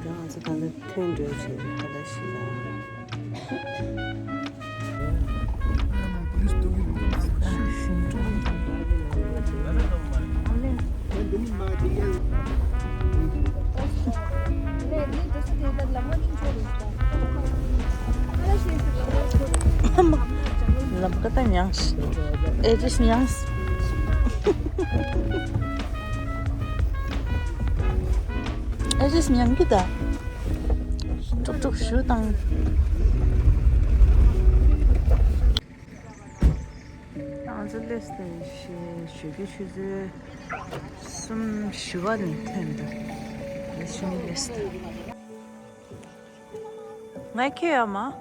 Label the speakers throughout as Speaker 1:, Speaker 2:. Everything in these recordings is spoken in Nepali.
Speaker 1: 刚是刚才停着去，后来是Lắm cái tay nhang, edges nhang. Edges nhang kita. Tuk tuk shoe tang. Anzu leste şugi şuzu sum şuva nintendo. Şunu leste. Ne ki ama?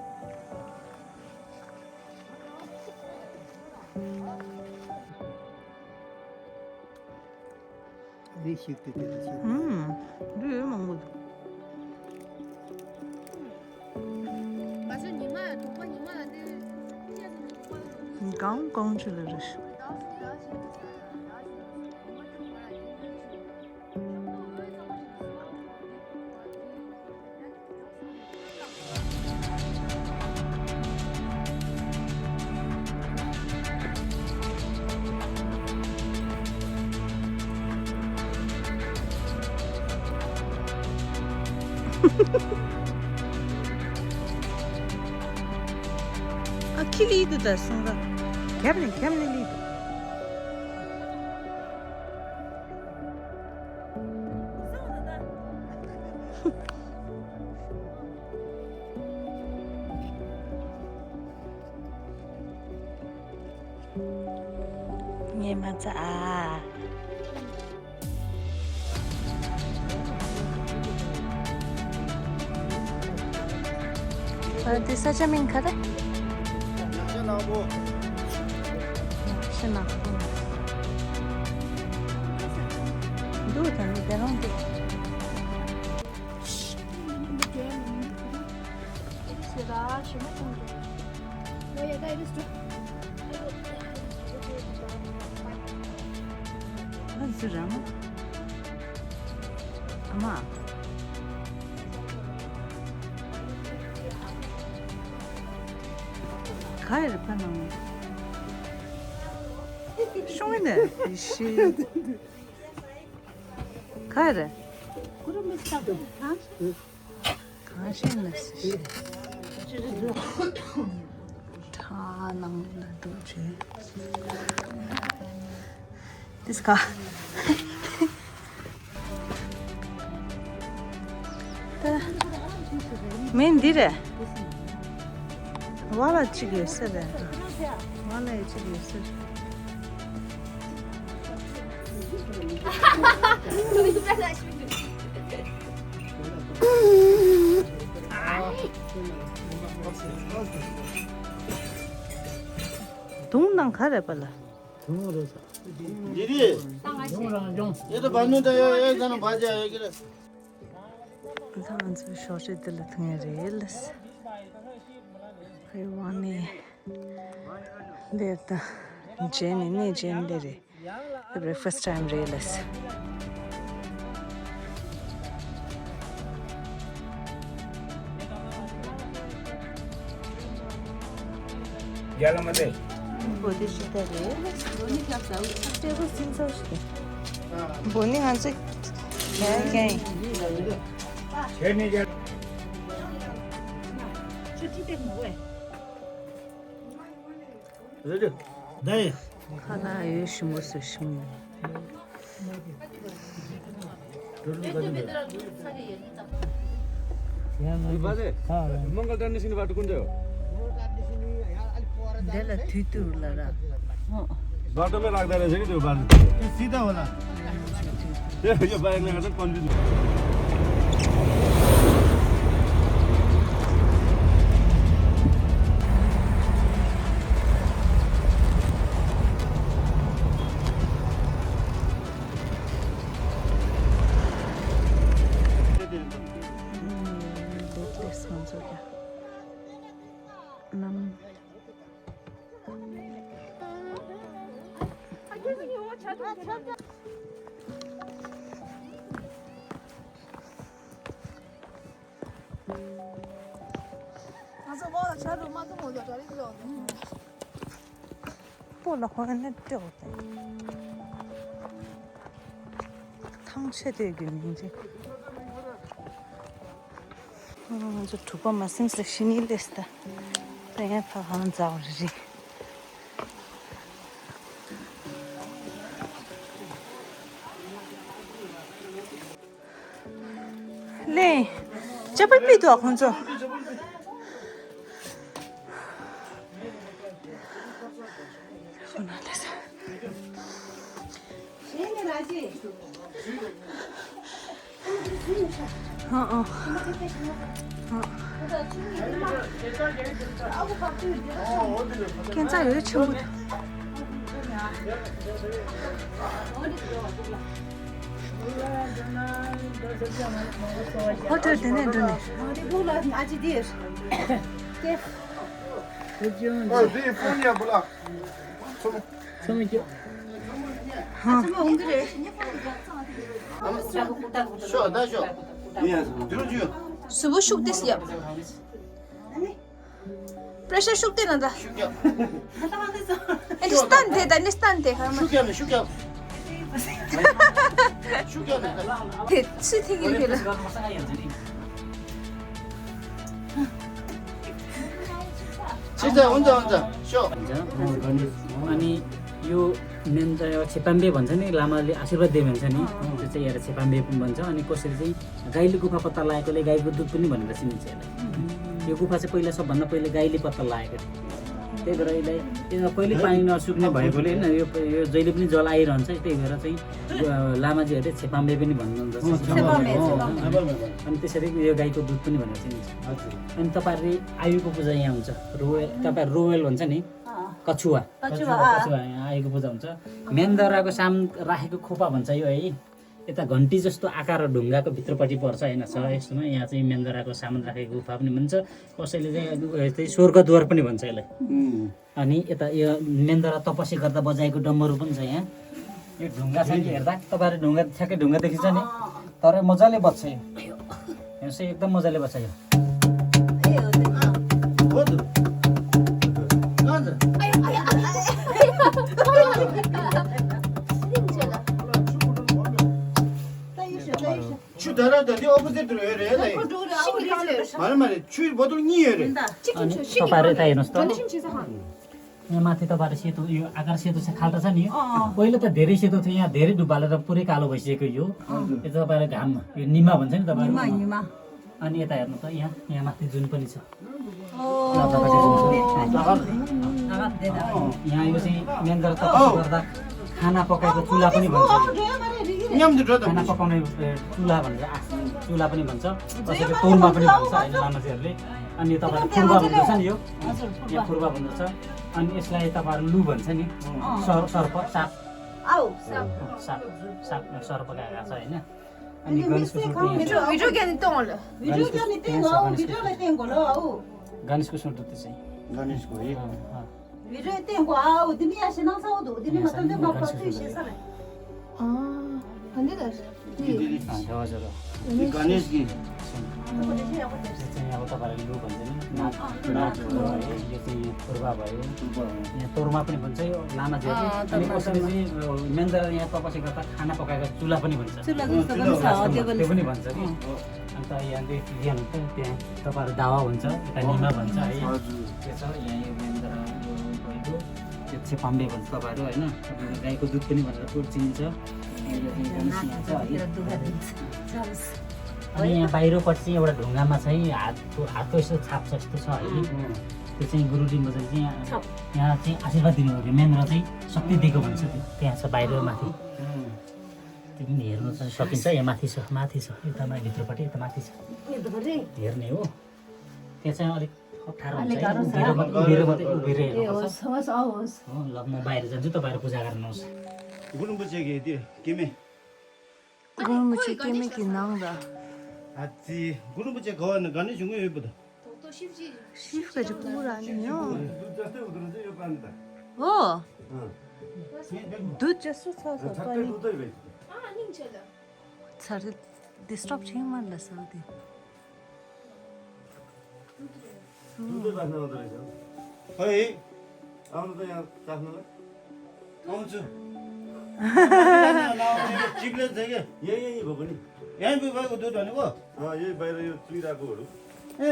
Speaker 1: 네, 먹어도.你刚刚吃的这是。아, 킬리드다 순간. 캠리 리드. 예 맞아. 어디 사자민 가래? 신나. 누구다 내려온대. Hazırım. Ama 가을 파는 쇼이네 씨 가을
Speaker 2: 그럼 비싸도 아?
Speaker 1: 가시네 씨 다 남는다 지 디스카 맨 디레 Valla çıkıyorsa da. Vallahi çıkıyorsa. 동남 가래 빨라.
Speaker 3: Didi, ये तो बनने तो ये जाना बाजा है क्या?
Speaker 1: Zaman bir şarj edilir tıngeriyeliz. Hayvani derda ne jenleri. The first time realize.
Speaker 3: Gel mate.
Speaker 1: Bodi şita realize. Boni kapsa. Tebo sinsa işte. Boni hansı gel.
Speaker 3: Çene gel. Öyle. Dayı.
Speaker 1: Hala yaşım şimdi.
Speaker 3: 이봐세. 금방 다니는 신이 바로 군데요.
Speaker 1: Dela tütürlara.
Speaker 3: बाटो में राख्दा रहेछ कि त्यो बाटो सिधा होला यो बाइकले गर्दा कन्फ्युज
Speaker 1: बोला 화는 뜨거웠다. 탕체되겠는지. 저 두 번만 생스 신이 됐다. 내가 파하면 자오지. 네, 저걸 비도 혼자. 괜찮아, 여기 친구. 어쩔 때는 눈에.
Speaker 2: 아직 뒤에.
Speaker 3: 네 폰이야 몰라. 쇼, 나 쇼. 들어줘.
Speaker 4: सुबह शुक्ते से अब प्रेशर शुक्ते ना था निस्तान थे
Speaker 3: 슈기하네, 슈기하. 슈기하네.
Speaker 4: 스틱이 이렇게
Speaker 3: 진짜 혼자. 쇼.
Speaker 5: अनि यो मेन चाहिँ अब छेपाम्बे भन्छ नि लामाले आशीर्वाद दिए भन्छ नि त्यो चाहिँ एउटा छेपाम्बे पनि भन्छ अनि कसरी चाहिँ गाईले गुफा पत्ता लगाएकोले गाईको दुध पनि भनेर चिनिन्छ यसलाई यो गुफा चाहिँ पहिला सबभन्दा पहिले गाईले पत्ता लगाएको थियो त्यही भएर यसलाई कहिले पानी नसुक्ने भएकोले होइन यो जहिले पनि जल आइरहन्छ त्यही भएर चाहिँ लामाजीहरूले छेपाम्बे पनि भन्नुहुन्छ अनि त्यसरी यो गाईको दुध पनि भनेर चिनिन्छ अनि तपाईँहरूले आयुको पूजा यहाँ हुन्छ तपाईँहरू रोयल भन्छ नि कछुवा आएको पूजा हुन्छ मेन्दराको साम राखेको खोपा भन्छ यो है यता घन्टी जस्तो आकार ढुङ्गाको भित्रपट्टि पर्छ होइन छ यस्तोमा यहाँ चाहिँ मेन्दराको सामान राखेको गुफा पनि भन्छ कसैले चाहिँ स्वर्गद्वार पनि भन्छ यसलाई अनि यता यो मेन्दरा तपस्या गर्दा बजाएको डम्बरू पनि छ यहाँ यो ढुङ्गा छ नि हेर्दा तपाईँहरू ढुङ्गा ठ्याक्कै ढुङ्गा देखिन्छ नि तर मजाले बज्छ यो चाहिँ एकदम मजाले बज्छ यो
Speaker 3: 슈 달아다 네 어부들로 해래. 말말에 추 모두 니해래.
Speaker 5: अनि तपाईँहरू यता हेर्नुहोस् त यहाँ माथि तपाईँहरू सेतो यो आकार सेतो खाल्टा छ नि पहिला त धेरै सेतो थियो यहाँ धेरै डुबालेर पुरै कालो भइसकेको यो तपाईँहरू घाम यो निमा भन्छ नि तपाईँहरू अनि यता हेर्नु त यहाँ माथि जुन पनि छ यहाँ यो चाहिँ मेन्दर तपस्या गर्दा खाना पकाएको चुला पनि भन्छ खाना पकाउने चुला भनेर चुला पनि भन्छ कसैले तोरमा पनि भन्छ होइन लामाजीहरूले अनि तपाईँहरू फुर्बा भन्दछ नि यो यहाँ फुर्बा भन्दछ अनि यसलाई तपाईँहरू लु भन्छ नि सर्प साप सर्प गएको छ होइन अनि गणेशको सुट चाहिँ
Speaker 3: गणेशको है
Speaker 5: हजुर
Speaker 3: गणेश की
Speaker 5: अब तपाईँहरूले लु भन्छ नि नाच भयो है यो चाहिँ फुर्बा भयो यहाँ तोरमा पनि भन्छ यो लामाजीहरूले अनि कसैले चाहिँ मेन्दर यहाँ तपस्या गर्दा खाना पकाएको चुला पनि भन्छ त्यो पनि भन्छ कि अन्त यहाँदेखि यहाँ त्यहाँ तपाईँहरू दावा हुन्छ यता निमा भन्छ है त्यो छ यहाँ यो मेन्दर भएको त्यो छेपाम्बे भन्छ तपाईँहरू होइन गाईको दुध पनि भनेर चिनिन्छ अनि यहाँ बाहिरपट्टि चाहिँ एउटा ढुङ्गामा चाहिँ हातको यस्तो छाप छ यस्तो छ है त्यो चाहिँ गुरु लिम्बुले चाहिँ यहाँ चाहिँ आशीर्वाद दिनुभयो मेन्द्र चाहिँ शक्ति दिएको भन्छ त्यहाँ छ बाहिर माथि त्यो पनि हेर्नु चाहिँ सकिन्छ यहाँ माथि छ यता भित्रपट्टि यता माथि छ हेर्ने हो त्यहाँ चाहिँ अलिक अप्ठ्यारो हुन्छ उभिएर मात्रै उभिएर हेर्नुपर्छ ल म बाहिर जान्छु तपाईँहरू पूजा गर्नुहोस्
Speaker 3: गुरुमुचे게 김에
Speaker 1: 그럼 지금이 기능다.
Speaker 3: 아지 구름부채 거는 가는 중에 예쁘다.
Speaker 1: 시프까지 구울 아니요?
Speaker 3: 자세 우드는 저 옆에 앉다.
Speaker 1: 어.
Speaker 3: 응.
Speaker 1: 두째서 서서
Speaker 3: 작게
Speaker 1: 빨리.
Speaker 3: 두다 이거.
Speaker 1: 잘 디스트럽 చేయమని లేదు
Speaker 3: दुधै बाँच्न आउँदो रहेछ
Speaker 6: खै
Speaker 3: आउनु त यहाँ चाख्नुलाई
Speaker 6: आउँछु चिप्ले थियो कि
Speaker 3: यही भएको नि
Speaker 6: यहीँ भएको दुध भनेको
Speaker 3: यही बाहिर यो चुइरहेकोहरू
Speaker 6: ए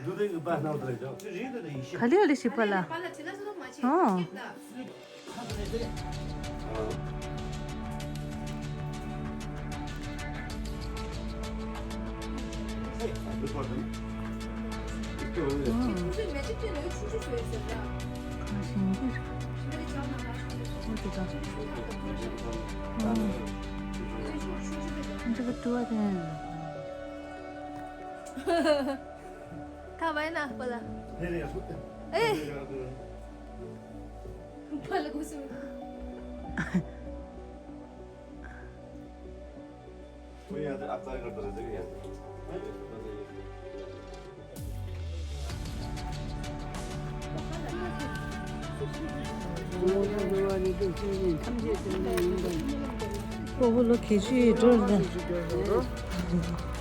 Speaker 3: दुधै बाँच्न आउँदो रहेछ
Speaker 1: खाली अलि सिपला
Speaker 3: हाम्रो पर्दैन यस्तो हो नि।
Speaker 4: 무슨 매직도 여기 추출 수 있었냐?
Speaker 1: 이거 두어야 되는
Speaker 4: 가만히 나 봐라.
Speaker 3: फेरि यहाँ सुत्यो।
Speaker 4: 빨리 고수.
Speaker 3: म यहाँ चाहिँ अचार गर्दो रहेछ कि यहाँ
Speaker 1: 보고로 계주에 들어다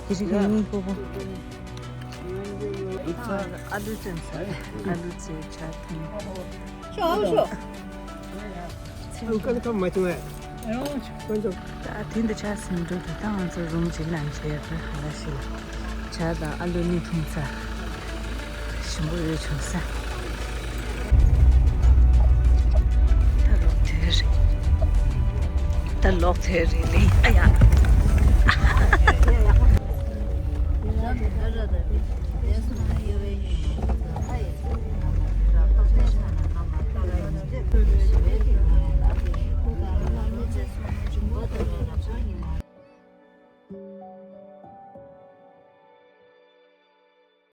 Speaker 1: 계주 경이 보고 아들 좀 아들지 차트 大厅的家是这的，当然这容积难些的，还是家的阿鲁尼通在，什么日程赛，他落天里，哎呀，